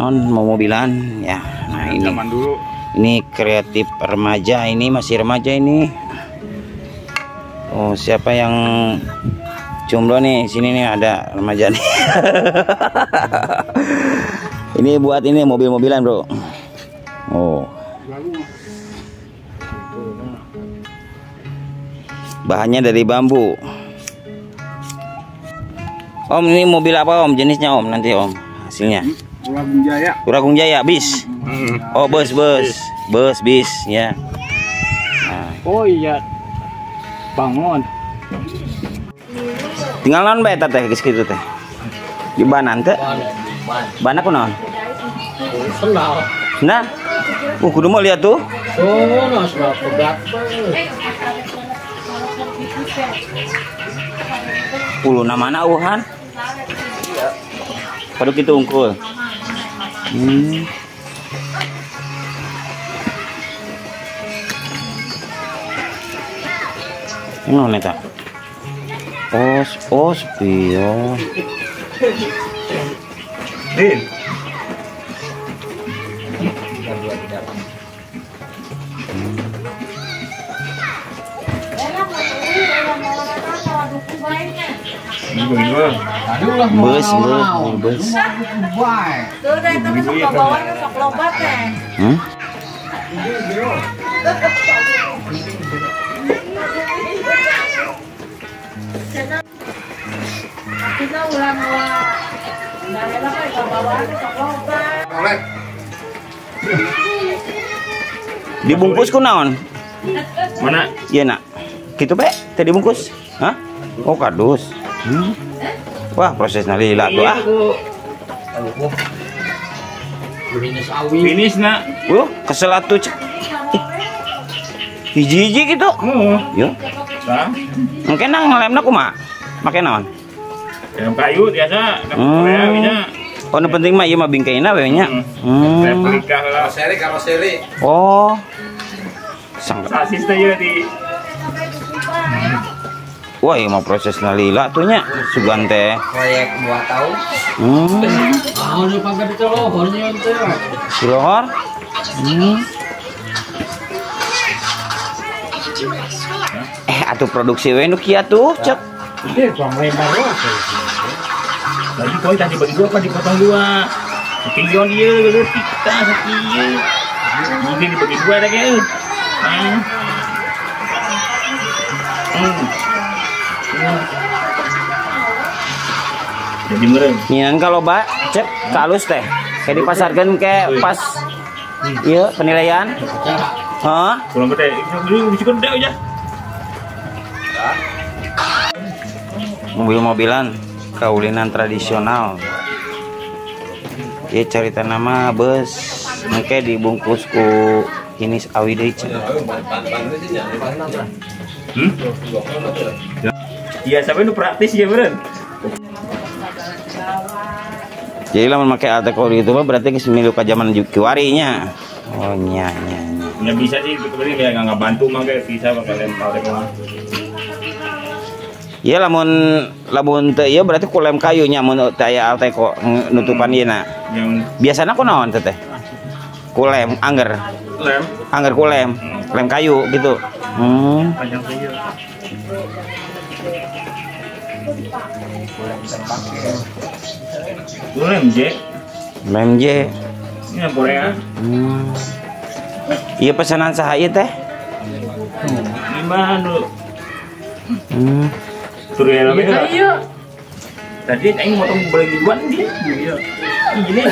non mau mobilan ya. Nah ini zaman dulu. Ini kreatif remaja, ini masih remaja ini. Oh, siapa yang jomblo nih? Sini nih ada remaja nih. Ini buat ini mobil-mobilan, bro. Oh. Bahannya dari bambu. Om, ini mobil apa om? Jenisnya om nanti om hasilnya. Uragung Jaya. Uragung Jaya bis. Oh, bus bus. Bus bis ya. Nah. Oh iya. Bangun. Tinggal naon bae eta teh geus kitu teh. Di banan teh. Ban aku naon? Sendal. Nah. Kudu mau lihat tuh. Oh, nah sendal pegat. Puluh mana uhan? Iya. Paduk itu unggul. Ini neta. Oh, oh, spion. Din. Bus, bus, bus. Hmm? Dibungkus ku naon? Mana? Iya nak. Gitu be, teh dibungkus. Hah? Oh kardus. Wah, prosesnya lila tuh ah. Finish nak. Kesel atuh. Hiji-hiji gitu. Yo. Mungkin nang ngelemna kumaha? Make naon? Lem kayu biasa, Korea bisa. Oh, nu penting mah ieu mah bingkaina we nya. Replika lah. Karoseri, karoseri. Oh. Sang sasis teh ieu di. Wah, ieu mah prosesna lila tuh nya, sugan teh. Proyek 2 tahun. Ah, udah pakai di lohor nya teh. Di lohor? Atuh produksi we nu kieu tuh, cek. Ini tuang lebar loh. Lagi koi tadi bagi dua kan dipotong dua. Pion ieu leutik tah sakieu. Ini dibagi dua teh ge. Jadi meureun. Nyian kalau ba cek kalus teh. Kayak dipasarkan kayak pas ieu penilaian. Hah? Kurang gede. Beli gede aja. Mobil-mobilan kaulinan tradisional. Ya cerita nama bus mungkin dibungkus ku jenis awi deui. Iya, sampai itu praktis ya, bro. Jadi lamun make altekor gitu mah berarti geus milu ka zaman kiwari nya. Oh nya nya. Ya bisa sih itu kemarin ya enggak bantu mah kayak bisa pakai lem altekor. Iya lamun lamun teu ieu berarti ku lem kayu nya mun teu aya alteko nutupan ieu na. Biasana ku naon teh teh? Ku lem angger. Lem. Angger ku lem, lem kayu gitu. Panjang saja. Lem J. Lem J. Ini Korea. Iya pesanan saha ieu teh? Lima dulu. Iya. Tadi aing motong bagi dua dia. Iya. Ini.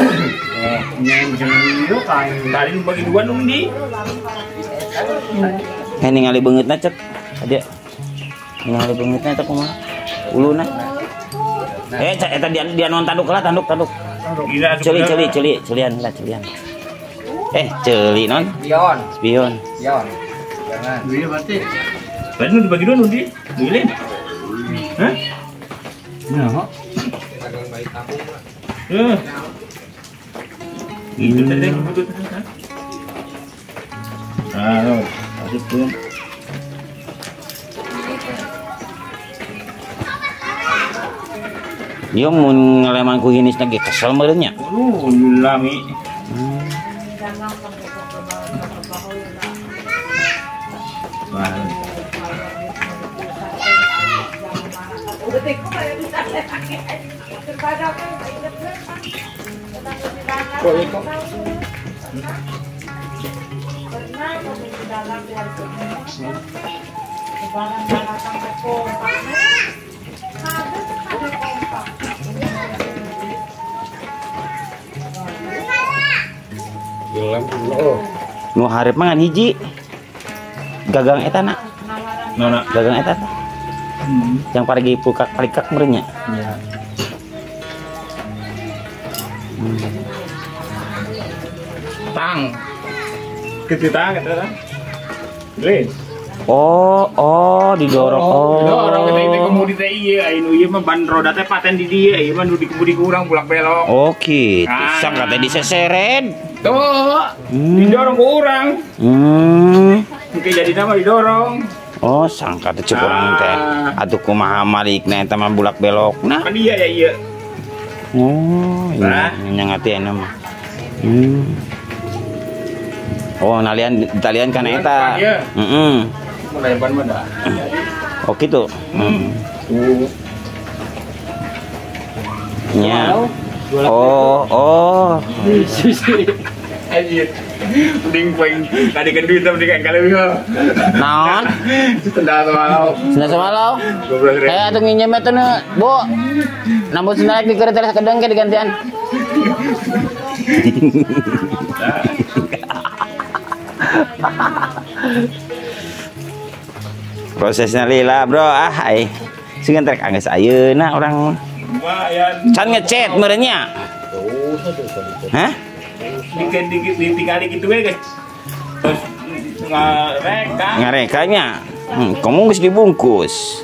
Tadi bagi dua dong di. Ningali beungeutna cek. Tadi ningali beungeutna eta kumaha? Uluna. Eta dia non tanduk lah, tanduk, tanduk. Ceuli ceuli ceuli, celian lah, celian. Ceuli non? Spion. Spion. Spion. Jangan. Iya berarti. Tadi nu dibagi dua nu di. Gilin. Hah? Nah, Itu tadi butuh. Ah, masuk belum. Ieu mun ngeleman ku hinisna ge kesel meureun nya. Lami. Nu hareup mah ngan hiji. Gagang eta na. Nona. Gagang eta. Yang paragi pukak parikak meureun nya. Iya. Tang. Kitu tang eta tah. Geus. Oh, didorong. Oh, didorong teh kemudi teh ieu, anu ieu mah ban roda teh paten di dieu, ieu mah nu dikemudi ku urang bulak belok. Oh, kitu. Sangka teh diseseret. Tuh. Didorong ku urang. Mungkin jadi nama didorong. Oh, sangka teh cek urang teh. Atuh kumaha malikna eta mah bulak belokna. Kan iya ya ieu. Oh, iya ngati anu mah. Oh, nalian talian kana eta. Heeh. Ban mah dah. Oh, gitu. Tuh. Nya. Oh. Anjir. Mending poin tadi duit mending engkel leuwih. Naon? Sendal semalau. Sendal semalau? 12.000. Eh atuh nginjem eta nu, Bu. Nambut sendal di keur teh kedeng ke digantian. Prosesnya lila, bro. Ah, ai. Sing trek anggeus ayeuna urang. Lumayan. Can ngecet meureun nya. Hah? Dikit-dikit ditinggali gitu we, guys. Terus ngareka. Ngarekanya. Kamu geus dibungkus.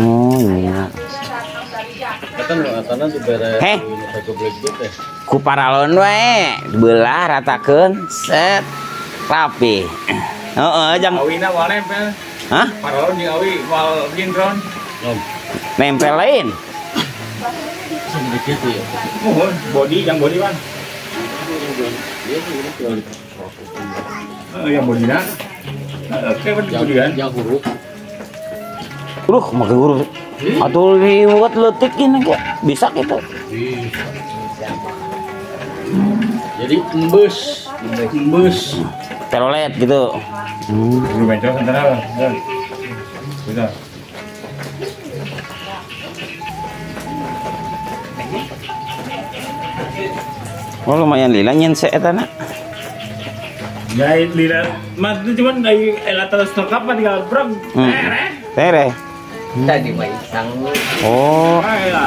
Oh, iya. Heh. Ku paralon we, belah ratakeun, set. Rapi. Heeh, jang. Awina moal nempel. Hah? Paralon jeung awi moal gindron. Nempel lain. Oh, body yang body, Bang. Yang bodina. Oke, body kan. Yang huruf. Make huruf. Atuh liwat leutik ini kok. Bisa gitu. Bisa. Jadi embus. Telolet gitu. Lu bencong sentral. Bisa. Oh, lumayan lila nyen se eta na. Jahit lila. Mas itu cuman dari elatar stok apa tinggal brong. Tereh. Tadi mah iseng. Oh.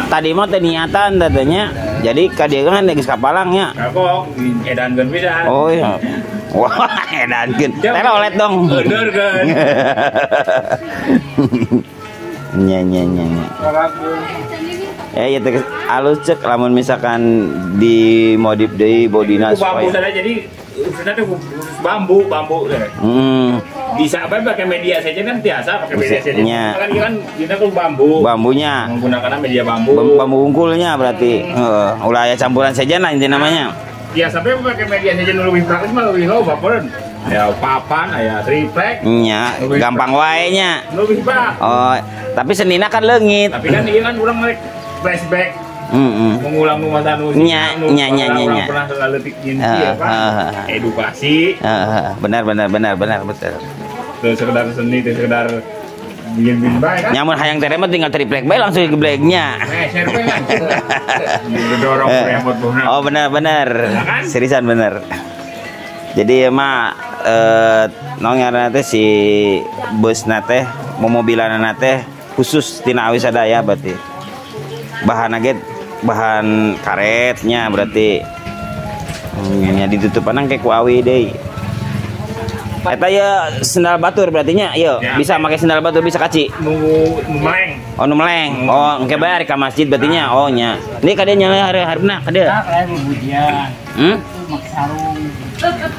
Tadi mah teh niatan tadanya. Jadi ka dieu kan geus kapalang nya. Kapok edankeun pisan. Oh iya. Wah, edankeun. Telolet dong. Eudeur-keun. Nya nya nya nya. Ya teh alus cek lamun misalkan dimodif deui bodina supaya bambu jadi sebenarnya bambu ya. Bisa apa pakai media saja kan biasa pakai media saja. Kan kan kita tuh bambu. Bambunya. Menggunakan media bambu. Bambu unggulnya berarti. Heeh, ulah aya campuran saja nah inti namanya. Biasa tapi pakai media saja lebih praktis mah lebih low bapeun. Ya papan aya triplek. Nya, gampang wae nya. Lebih pak. Oh, tapi senina kan leungit. Tapi kan ieu kan urang merek flashback. Mengulang masa nu nya nya nya nya. Pernah leutik nyinti apa? Edukasi. Benar betul. Terus sekedar seni, terus sekedar bikin-bikin bae kan. Nyamun hayang tere mah tinggal triplek bae langsung gebleknya. Serpe kan. Didorong remote benar. Oh benar. Seriusan benar. Jadi mah naon ngaranna teh si busna teh momobilanna teh khusus tina awi sadaya berarti. Bahan ge bahan karetnya berarti. Nya ditutupan engke ku awi deui. Eta ya sendal batur berarti nya, ieu ya. Bisa make sendal batur bisa kaci. Nu meleng. Oh nu meleng. Oh engke bae ari ka masjid berarti nya. Oh nya. Ini kade nyala hari-harina kade. Tah lain bujian. Make sarung.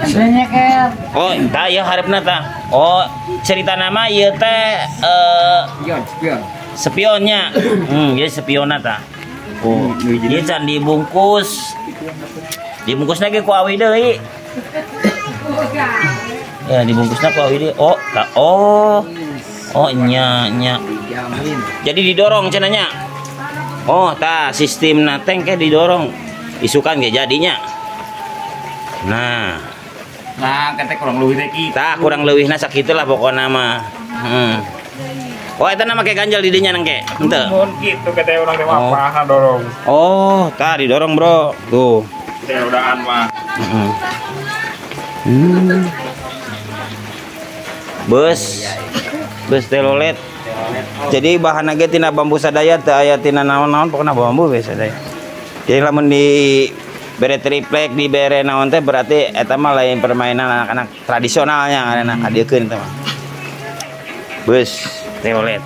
Aslinya ker. Oh, tah ieu hareupeuna tah. Oh, cerita nama ieu teh spion, spion. Spionnya. Ieu spionna tah. Oh, ieu can dibungkus. Dibungkusna ge ku awi deui. Ya, dibungkusna ku awi deui. Oh, oh. Oh, nya nya. Jadi didorong cenah nya. Oh, tah sistemna teh ke didorong. Isukan ge jadinya. Nah. Nah, kata kurang leuwih teh kitu. Tah kurang leuwihna sakitu lah pokona mah. Oh, eta na make ganjel di dinya nangke. Henteu. Mun kitu kata urang teh mah paha dorong. Oh, tah didorong, Bro. Tuh. Teh udaan mah. Bus. Bus telolet. Jadi bahan ge tina bambu sadaya teu aya tina naon-naon pokona bambu we sadaya. Jadi lamun di bere triplek dibere naon teh berarti eta mah lain permainan anak-anak tradisionalnya ngaranna kadiekeun eta mah. Bus telolet.